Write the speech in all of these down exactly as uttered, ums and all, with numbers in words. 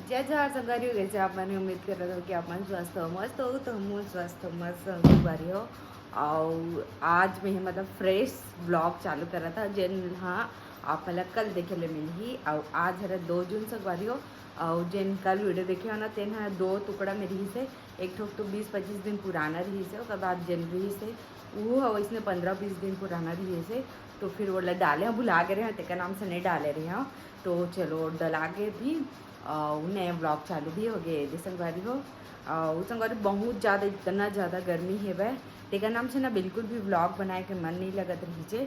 जय जोहार संगवारी हो, कैसे आप मन? उम्मीद करत हो कि आप मन स्वस्थ हो, मस्त हो। तो हमहू स्वस्थ हो, मस्त हो संगवारी हो। अउ आज मैं मतलब फ्रेश ब्लॉग चालू करत हा, जेन हा आप मन ला कल देखे ले मिलही। अउ आज हरे दो जून संगवारी हो, अउ जेन कल वीडियो देखे हो ना, तेन हा दो टुकड़ा में रहिस हे। एक ठोक तो बीस पच्चीस दिन पुराना रहिस हे, ओकर बाद जेन रहिस हे, वो हा वइसने पन्द्रह बीस दिन पुराना रहिस हे। तो फिर वो ला डाले हा, भुला गे रहे हा, तेकर नाम से नहीं डाले रहे हा। तो चलो, डला गे भी, अउ नया ब्लॉग चालू भी हो गे दे संगवारी हो। अउ संगवारी, बहुत ज़्यादा, इतना ज़्यादा गर्मी हेवय, तेकर नाम से ना बिल्कुल भी ब्लॉग बनाए के मन नहीं लगत रहिस हे।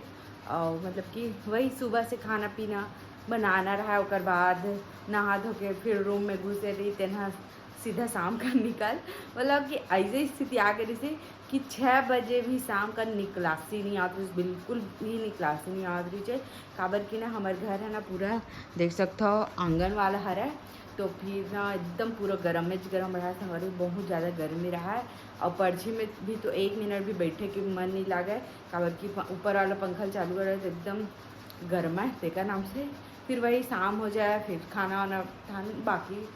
अउ मतलब कि वही सुबह से खाना पीना बनाना रहा, ओकर बाद नहा धो के फिर रूम में घुसे रही, तेन हा सीधा शाम का निकल, मतलब कि ऐसे स्थिति आ गई रहिस हे कि छः बजे भी शाम का निकलासी नहीं आवत रहिस, बिल्कुल भी निकलासी नहीं आवत रहिस हे। काबर कि ना हमर घर है ना पूरा, देख सकत हो, आंगन वाला हरे, तो फिर ना एकदम पूरा गरमेच गरम रहा संगवारी, बहुत ज़्यादा गर्मी रहा है। और पर्ची में भी तो एक मिनट भी बैठे के मन नहीं लागे, काबर कि प-, ऊपर वाला पंखा चालू रहे तो एकदम गर्म है, तेकर नाम से। फिर वही शाम हो जाए, फिर खाना वाना खान बाकी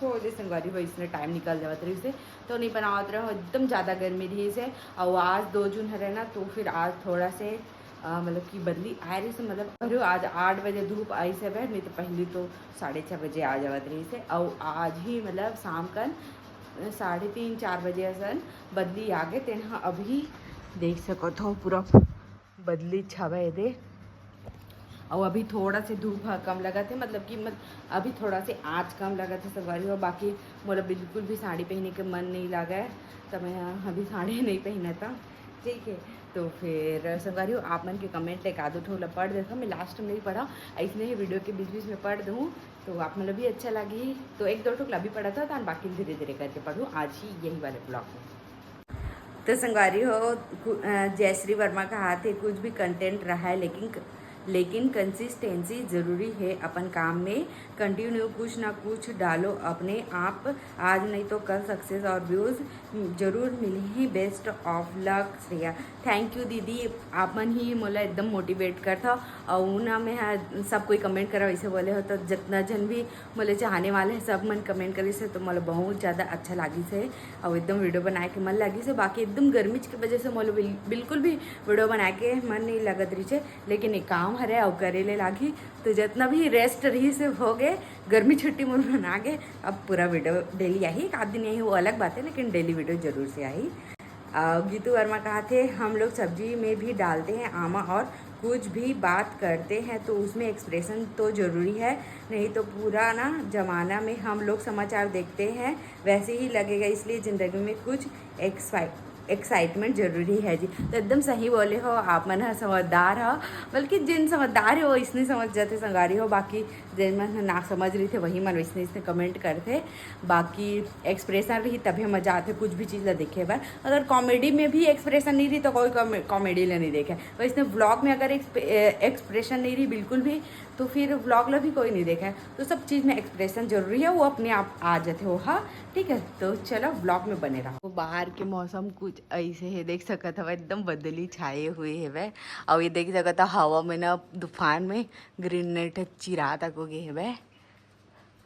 हो जे संगवारी हो, इसने टाइम निकल जावत रहिस हे, तो नहीं बनावत रहे हो, एकदम ज़्यादा गर्मी रहिस हे। और आज दो जून हरे ना, तो फिर आज थोड़ा से अ, मतलब कि बदली आए रहिस हे, मतलब अरे आज आठ बजे धूप आइस हे, नहीं तो पहली तो साढ़े छः बजे आ जावत रहिस हे। और आज ही मतलब शाम कन अ, साढ़े तीन चार बजे असन बदली आ गे, तेन हा अभी देख सकत हो पूरा बदली छावे हे दे। अउ अभी थोड़ा से धूप ह कम लगत हे, मतलब कि मत-, अभी थोड़ा से आँच कम लगत हे संगवारी हो। बाकी मोला बिल्कुल भी साड़ी पहने के मन नहीं लागे, तो मैं अभी साड़ी नहीं पहनत हूँ, ठीक है। तो फिर संगवारी हो, आप मन के कमेंट एक आधो ठो ला पढ़ देता हूँ, मैं लास्ट में नहीं पढ़ा, इसने ही वीडियो के बीच बीच में पढ़ दूँ, तो आप मन ला भी अच्छा लगी। तो एक दो ठो ला भी पढ़ा था, तो बाकी धीरे धीरे करके पढ़ूँ आज ही यही वाले ब्लॉग में। तो संगवारी हो, कु-, अ, जयश्री वर्मा कहा थे, कुछ भी कंटेंट रहा है, लेकिन क-, लेकिन कंसिस्टेंसी ज़रूरी है अपन काम में। कंटिन्यू कुछ ना कुछ डालो अपने आप, आज नहीं तो कल सक्सेस और व्यूज़ जरूर मिलही। Best of luck Shreya. Thank you दीदी, आप मन ही मोला एकदम मोटिवेट करथव। अउ ना मैं हा सब कोई कमेंट करा वैसे बोले हो, तो जितना जन भी मोला चाहने वाले हैं, सब मन कमेंट करिस हे, तो मोला बहुत ज़्यादा अच्छा लागिस हे। अउ एकदम वीडियो बनाए के मन लागिस हे। बाकी एकदम गर्मी के वजह से मोला बिल-, बिल्कुल भी वीडियो बनाए के मन नहीं लगत रहिस हे, लेकिन एक काम हरे अउ करे ले लागही, तो जितना भी रेस्ट रहिस हे हो गे, गर्मी छुट्टी मोर मन आ गे। अब पूरा वीडियो डेली आही, एक आध दिन आही वो अलग बात है, लेकिन डेली वीडियो जरूर से आही। अ, गीतू वर्मा कहा थे, हम लोग सब्जी में भी डालते हैं आमा और कुछ भी बात करते हैं तो उसमें एक्सप्रेशन तो ज़रूरी है, नहीं तो पूरा ना ज़माना में हम लोग समाचार देखते हैं वैसे ही लगेगा, इसलिए ज़िंदगी में कुछ एक्साइट एक्साइटमेंट जरूरी है जी। तो एकदम सही बोले हो आप मन ह, समझदार हो, बल्कि जिन समझदार है वो इसने समझ जाते संगवारी हो, बाकी जिन मन ह ना समझ रही थे वही मन इसने इसने कमेंट करते। बाकी एक्सप्रेशन रही तभी मजा आते कुछ भी चीज़ ला देखे बर। अगर कॉमेडी में भी एक्सप्रेशन नहीं रही तो कोई कॉमे-, कॉमेडी ला नहीं देखे। वैसे व्लॉग में अगर एक्सप्रेशन नहीं रही बिल्कुल भी, तो फिर व्लॉग ला भी कोई नहीं देखे। तो सब चीज़ में एक्सप्रेशन जरूरी है, वो अपने आप आ जाते हो। हाँ, ठीक है, तो चलो व्लॉग में बने रहो। बाहर के मौसम कुछ ऐसे है, देख सकत हव एकदम बदली छाए हुए हेवय। अउ ये देख सकत हव हवा में ना तूफान में ग्रीन नेट चिरा तक हो गए हेवय।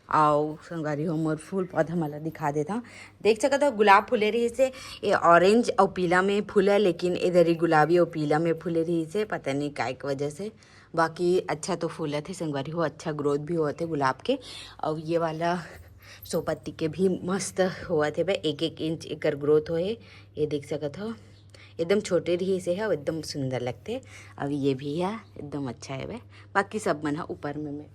अउ संगवारी हो, मोर फूल पौधा मन ला दिखा देता। देख सकत हव गुलाब फूले रहिस हे, ये ऑरेंज अउ पीला में फूले, लेकिन इधर ही गुलाबी अउ पीला में फूले रहिस हे, पता नहीं काय के वजह से। बाकी अच्छा तो फूलत हे संगवारी हो, अच्छा ग्रोथ भी होत हे गुलाब के। अउ ये वाला सोपत्ती के भी मस्त होवत हे बे, एक एक इंच एकर ग्रोथ होए, ये देख सकत हो। एकदम छोटे रहिस हे, एकदम सुंदर लगथे। अब ये भी है, एकदम अच्छा है बे। बाकी सब मन ह ऊपर में, में,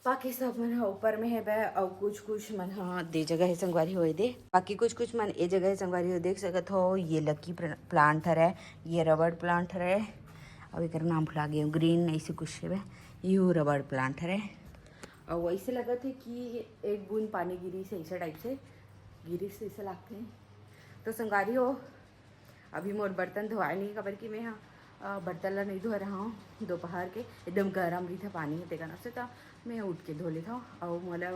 बाकी सब मन ह ऊपर में है बे, अउ कुछ कुछ मन ह दे जगह है संगवारी होए दे। बाकी कुछ कुछ मन ए जगह है संगवारी हो, देख सकत हो। ये लकी प्र-, प्लांट हरे, ये रबड़ प्लांट हरे, अब एकर नाम भुला गए, ग्रीन ऐसे कुछ है बे, यू रबड़ प्लांट हरे। अउ ऐसे लगत है कि एक बूंद पानी गिरी से, ऐसा टाइप से गिरी से ऐसा लगते हैं। तो संगवारी हो, अभी मोर बर्तन धोवाए नहीं, काबर कि मैं हा, अ, बर्तन ला नहीं धो रहा हूँ दोपहर के, एकदम गरम रही था पानी है, तेका नाम से तो मैं उठ के धो लेता हूँ। और मोला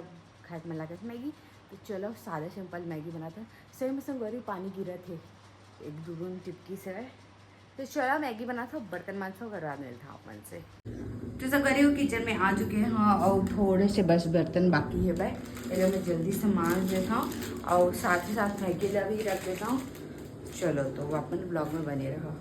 खाए के मन लागत मैगी, तो चलो सादा सिंपल मैगी बनाते हैं। सही में संगवारी पानी गिरत है, एक दो बूंद टिपकी से। तो चलो मैगी बनाता हूँ, बर्तन मांजता हूँ, करवा मिलता हूँ अपन से। तो संगवारी हो, किचन में आ चुके हैं और थोड़े से बस बर्तन बाकी हे बे, एला मैं जल्दी से मांज देता हूँ और साथ ही साथ मैगी ला भी रख देता हूँ। चलो तो अपन ब्लॉग में बने रहो।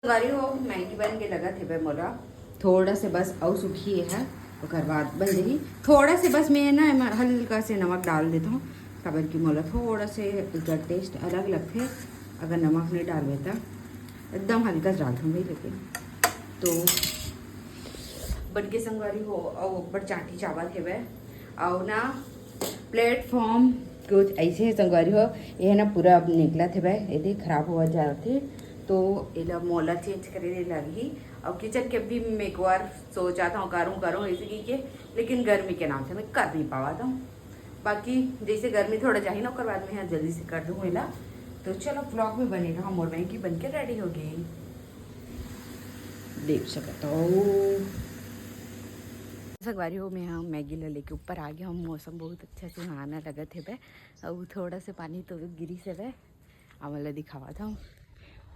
संगवारी हो, मैगी बन के लगत हेबे मोला। थोड़ा से बस अउ सुखी हे, ओकर बाद बन जाही। थोड़ा से बस मैं ना एमा हल्का से नमक डाल देता हूँ, काबर कि मोला थोड़ा से एकर टेस्ट अलग लगथे अगर नमक नहीं डालबे त। एकदम हल्का से डालता हूँ भाई, लेकिन तो बन के संगवारी हो, अउ ऊपर चाटी चावल हेबे, अउ ना प्लेटफॉर्म कुछ ऐसे हे संगवारी हो। ये ना पूरा अब निकलत हेबे, ये देख खराब होवत जात हे, तो एला मोला चेंज करे ले लगही। अउ किचन के भी मैं एक बार सोचा था करूँ करूँ ऐसे की के, लेकिन गर्मी के नाम से मैं कर नहीं पावा था। बाकी जैसे गर्मी थोड़ा जाही ना, ओकर बाद में यहाँ जल्दी से कर दूँ एला। तो चलो ब्लॉग में बने रहो, मोर मैगी बन के रेडी हो गई। देख सकत हो संगवारी हो, मैं यहाँ मैगी ला लेके ऊपर आ गया हूँ। मौसम बहुत अच्छा सुहाना लगत हेबे, अउ थोड़ा से पानी तो गिरिस हेबे, आप मन ला दिखावत हूँ।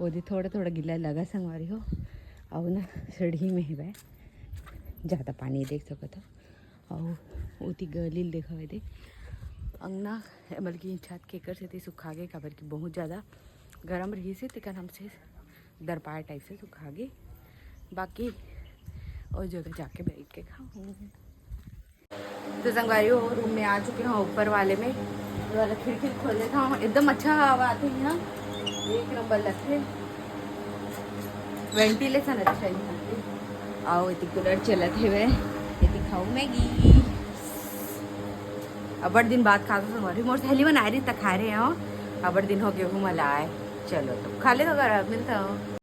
ओदे थोड़ा थोड़ा गिला लगा संगवारी हो, अउ ना सीढ़ी में हेबे, ज़्यादा पानी देख सकत हो। अउ ओती गली ल देखा दे अंगना, बल्कि छत के एकर सेती सुखा गे, काबर कि बहुत ज़्यादा गरम रहिस हे, तेकर हमसे दरपार टाइप से सुखा गे। बाकी ओ जगह जाके बैठ के खाऊँ। तो संगवारी हो, रूम में आ चुके हैं ऊपर वाले में। ये वाला खिड़की खोल देता हूँ, एकदम अच्छा हवा आथे यहाँ, एक नंबर लगथे, वेंटिलेशन अच्छा है यहाँ पे। अउ एती कूलर चलत हेवे, एती खाऊ मैगी। अबड़ दिन बाद खात हूँ संगवारी, मोर सहेली मन आए रही त खाए रहे हो, अबड़ दिन हो गए हूँ मला आए। चलो तो खा ले तो घर मिलता हूँ।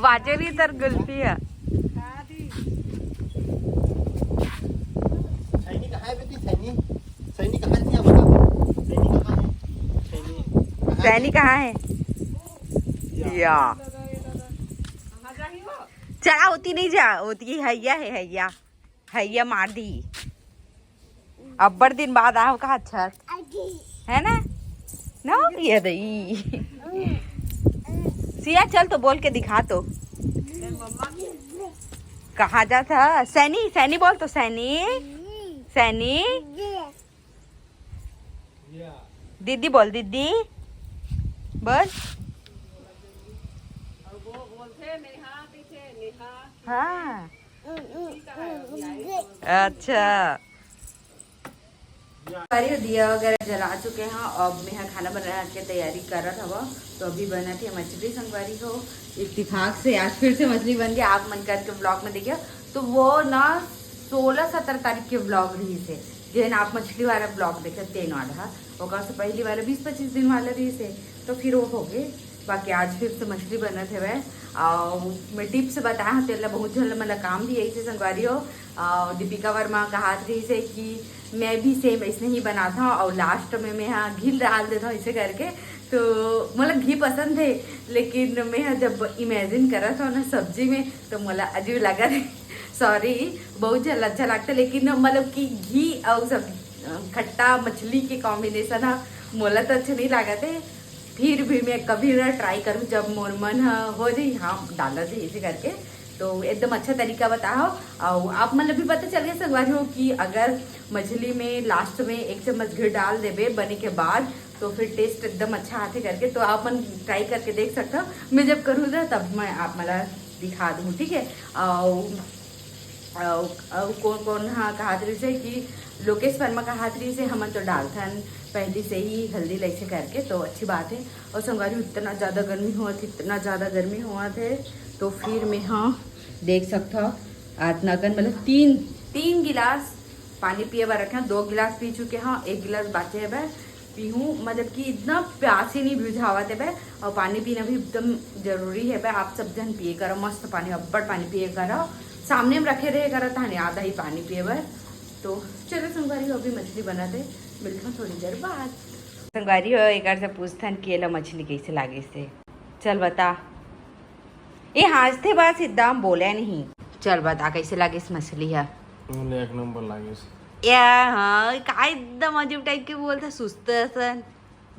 बाजे भी तर गुल्फी है। सैनी कहाँ है बेटी? सैनी, सैनी कहाँ है? क्या बता दे? सैनी कहाँ है? सैनी कहाँ है? सैनी कहाँ है? या। या। चला, होती नहीं जा, होती हैया है, हैया। हैया मार दी। अब्बड़ दिन बाद आए हो का? अच्छा है ना? ना हो? ये दई। सिया, चल तो बोल के दिखा तो। कहाँ जात ह? सैनी, सैनी बोल तो, सैनी। सैनी। दीदी बोल, दीदी। बोल। हाँ। अच्छा। अरे, दिया वगैरह जला चुके हैं। अब मैं यहाँ खाना बना के तैयारी करत हवा। तो अभी बनत हे मछली संगवारी हो। इत्तेफाक से आज फिर से मछली बन गया। आप मन करके ब्लॉग में देखिए तो वो ना सोलह सत्रह तारीख के ब्लॉग रही से, जेन आप मछली वाला ब्लॉग देखे तेन वाला हा। ओकर से पहली वाला बीस पच्चीस दिन वाला रही से, तो फिर वो हो गए। बाकी आज फिर से मछली बनत हवय। अउ मैं टिप्स बताए हूँ तेला, बहुत झन मन ला काम भी आई से संगवारी हो। अउ दीपिका वर्मा कहात रही से कि मैं भी सेम ऐसने ही बनाता हूँ, और लास्ट में मैं यहाँ घी डाल देता हूँ ऐसे करके। तो मतलब घी पसंद है, लेकिन मैं यहाँ जब इमेजिन करत हूँ ना सब्जी में, तो मोला अजीब लगा थे। सॉरी, बहुत झन अच्छा लगता, लेकिन मतलब कि घी और सब खट्टा मछली के कॉम्बिनेशन ह मोला तो अच्छा नहीं लागत है। फिर भी मैं कभी ना ट्राई करूँ, जब मोर मन ह हो जाई, हाँ, डाला जाए ऐसे करके। तो एकदम अच्छा तरीका बताओ। और आप मतलब भी पता चल गया संगवारी हो कि अगर मछली में लास्ट में एक चम्मच घी डाल देबे बने के बाद, तो फिर टेस्ट एकदम अच्छा आथे करके। तो आप मन ट्राई करके देख सकते हो। मैं जब करूँ ना, तब मैं आप मला दिखा दूँ, ठीक है। और अउ अउ कोन कोन हा कहत रहिसे कि लोकेश वर्मा कहत रहिसे, हमन तो डालथन पहली से ही हल्दी लइसे करके, तो अच्छी बात है। और संगवारी, इतना ज़्यादा गर्मी होत, इतना ज़्यादा गर्मी होत है, तो फिर मैं, हाँ, देख सकत हो, अतना कन मतलब तीन तीन गिलास पानी पिए बर रखे हंव, दो गिलास पी चुके हंव, एक गिलास बाचे है बे, पीहूँ, मतलब कि इतना प्यास ही नहीं बुझावत है बे। और पानी पीना भी एकदम जरूरी है बे। आप सब जन पिए करो, मस्त पानी, अब्बड़ पानी पिए करो। सामने में रखे रहे करो, तहने आधा ही पानी पिए बर। तो चलो संगवारी हो, अभी मछली बनाते, मिलते हैं थोड़ी देर बाद। संगवारी हो, एक से पूछथन कि एला मछली कैसे लागे से। चल बता। ए, हाँसथे बस, एकदम बोले नहीं। चल बता, कैसे लागिस मछली ह? मोला एक नंबर लागिस। या, हाँ, का एकदम अजीब टाइप के बोलता, सुस्त असन।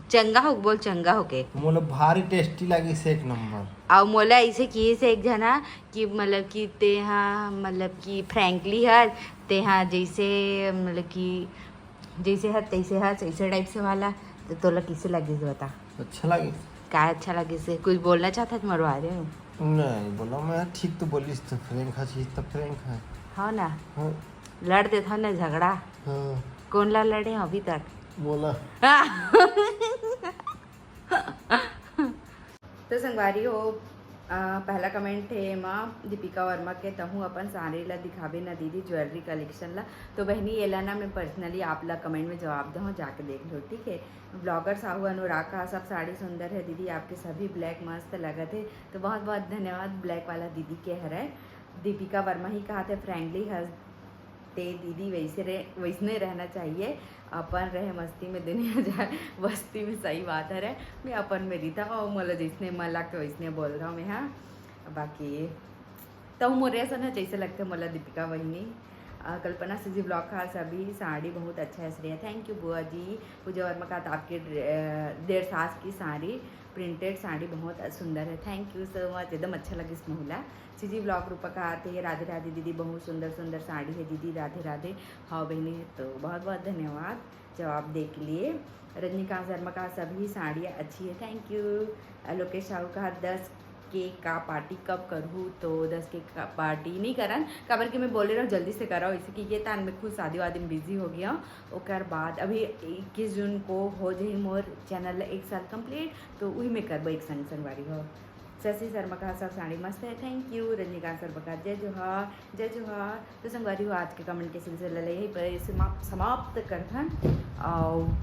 चंगा हो, बोल, चंगा होके। मोला भारी टेस्टी लागिस, एक नंबर। अउ मोला ऐसे किए से एक जना कि मतलब कि ते हाँ, मतलब कि फ्रैंकली हर, ते हाँ, जैसे मतलब कि जैसे हर तैसे हर, ऐसे टाइप से वाला। तो तोला कैसे लागिस बता? अच्छा लागिस। का अच्छा लागिस? कुछ बोलना चाहता है तुम्हारे बारे में? नहीं बोला मैं, ठीक तो बोलिस, तो फ्रैंक है, चीज तो फ्रैंक है। हाँ ना? हाँ। लड़ देता ना झगड़ा। हाँ। कौन ला लड़े अभी तक? बोला। तो संगवारी हो, अ, पहला कमेंट हे एमा दीपिका वर्मा के, "तहूँ अपन साड़ी ला दिखाबे ना दीदी, ज्वेलरी कलेक्शन ला।" तो बहनी, एला ना मैं पर्सनली आप ला कमेंट में जवाब दहूँ, जाके देख लो, ठीक है। ब्लॉगर साहू अनुराग का सब साड़ी सुंदर है दीदी, आपके सभी ब्लैक मस्त लगत है। तो बहुत बहुत धन्यवाद ब्लैक वाला दीदी के हरे। दीपिका वर्मा ही कहा थे, फ्रैंकली हर ते दीदी वैसे रह, वैसने रहना चाहिए। अपन रहे मस्ती में दुनिया जाए बस्ती में। सही बात हरे, मैं अपन में रहिथंव, मोला जैसने मन लागथे वैसने बोलथंव मैं, हाँ। बाकी तहूँ मोर असन ह, जैसे लगथे मोला दीपिका बहिनी। अ, कल्पना सीजी ब्लॉग का सभी साड़ी बहुत अच्छा है श्रेया। थैंक यू बुआ जी। पूजा वर्मा का, तो आपके ड्रे-, अ, डेढ़ सास की साड़ी, प्रिंटेड साड़ी बहुत सुंदर है। थैंक यू सो मच, एकदम अच्छा लगिस मोला। सीजी ब्लॉग रूपा का आते हैं, राधे राधे दीदी, बहुत सुंदर सुंदर साड़ी है दीदी, राधे राधे। हाँ बहनी, तो बहुत बहुत धन्यवाद जवाब दे के लिए। रजनीकांत शर्मा का सभी साड़ियाँ अच्छी है, थैंक यू। लोकेश साहू का दस के का पार्टी कब करूँ? तो दस के का पार्टी नहीं करन, काबर कि मैं बोले रहूँ जल्दी से कराओ, इसे कि ये तान मैं खुद शादी वादी में बिजी हो गया हूँ। ओकर बाद अभी इक्कीस जून को हो जाही मोर चैनल एक साल कंप्लीट, तो वही मैं करबो एक संग संगवारी हो। शशि शर्मा का सब साड़ी मस्त है, थैंक यू। रजनीकांत शर्मा का जय जोहार, जय जोहार। तो संगवारी हो, आज के कमेंट के सिलसिला ले यहीं पर समाप्त, समाप्त करथन। और,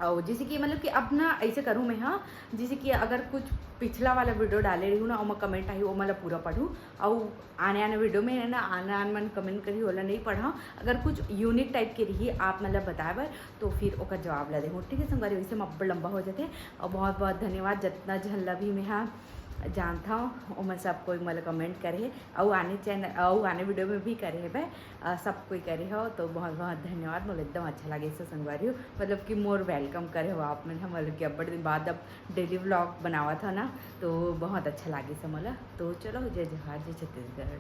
और जैसे कि मतलब कि अब ना ऐसे करूँ मैं, हाँ, जैसे कि अगर कुछ पिछला वाला वीडियो डाले रही हूँ ना, ओमा कमेंट आई, ओमा ला पूरा पढ़ूँ, और आने आने वीडियो में है ना, आने आने मन कमेंट करी, ओला नहीं पढ़ा। अगर कुछ यूनिक टाइप के रही आप मतलब बताए बर, तो फिर ओकर जवाब ला देहूँ, ठीक है संगवारी। वैसे में अब्बड़ लंबा हो जाते। और बहुत बहुत धन्यवाद, जितना झन ला भी मैं हाँ जानता हूँ, ओमन सब कोई मोला कमेंट करे हे, अउ आने चैनल, अउ आने वीडियो में भी करे हे बे, अ, सब कोई करे हो, तो बहुत बहुत धन्यवाद। मोला एकदम अच्छा लगे से संगवारी हो, मतलब कि मोर वेलकम करे हो आप मन ह, मतलब कि अब्बड़ दिन बाद अब डेली व्लॉग बनावत हो ना, तो बहुत अच्छा लगे से मोला। तो चलो, जय जोहार, जय छत्तीसगढ़।